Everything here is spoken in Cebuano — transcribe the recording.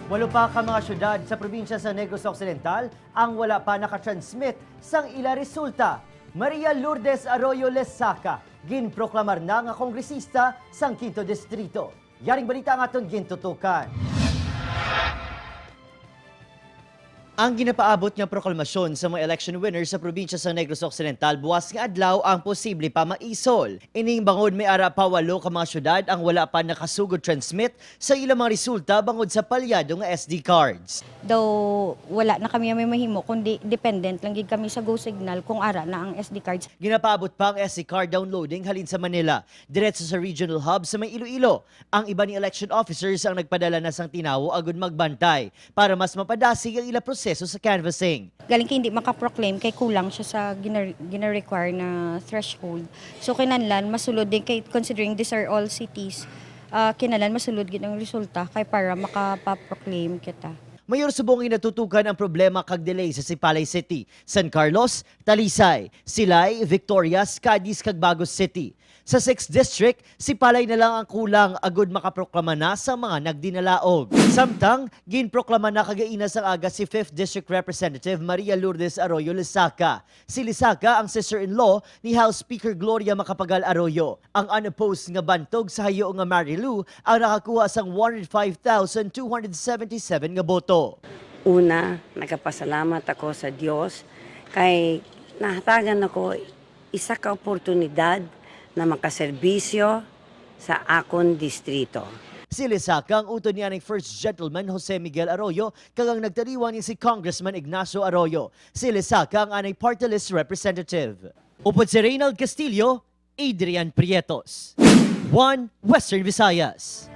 Walo pa ka mga syudad sa probinsya sa Negros Occidental ang wala pa nakatransmit sang ila resulta. Maria Lourdes Arroyo Lesaca, ginproklamar na nga kongresista sang Quinto Distrito. Yaring balita ang aton gintutukan. Ang ginapaabot nga proklamasyon sa mga election winners sa probinsya sa Negros Occidental buwas nga adlaw ang posible pa maisol. Ining bangod may ara pa walo ka mga syudad ang wala pa nakasugod transmit sa ilang mga resulta bangod sa palyado nga SD cards. Though wala na kami may mahimo kundi dependent lang gid kami sa Go Signal kung ara na ang SD cards. Ginapaabot pa ang SD card downloading halin sa Manila, diretso sa regional hub sa may Iloilo. Ang iba ni election officers ang nagpadala na sang tinawo agud magbantay para mas mapadasig ang ila proseso sa canvassing. Galing kay hindi makaproclaim kay kulang siya sa gina-require na threshold. So kinanlan masulod din kay considering these are all cities, kinahanglan masulod gid ang resulta kay para makapa-proclaim kita. Mayor, subong inatutukan ang problema kag delay sa Sipalay City, San Carlos, Talisay, Silay, Victorias, Cadiz kag Bago City. Sa 6th District, Sipalay na lang ang kulang agud makaproklama na sa mga nagdinalaog. Samtang, ginproklama na kagaina sa aga si 5th District Representative Maria Lourdes Arroyo Lesaca. Si Lesaca ang sister-in-law ni House Speaker Gloria Macapagal Arroyo. Ang unopposed nga bantog sa hayo nga Marilu ang nakakuha sang 105,277 nga boto. Una, nagapasalamat ako sa Dios kay nahatagan ako isa ka oportunidad na makaserbisyo sa akon distrito. Si Lesaca ang utod niya ng First Gentleman Jose Miguel Arroyo kag ang nagtaliwan niya si Congressman Ignacio Arroyo. Si Lesaca ang anay party list representative. Upod si Reynald Castillo, Adrian Prietos. One Western Visayas.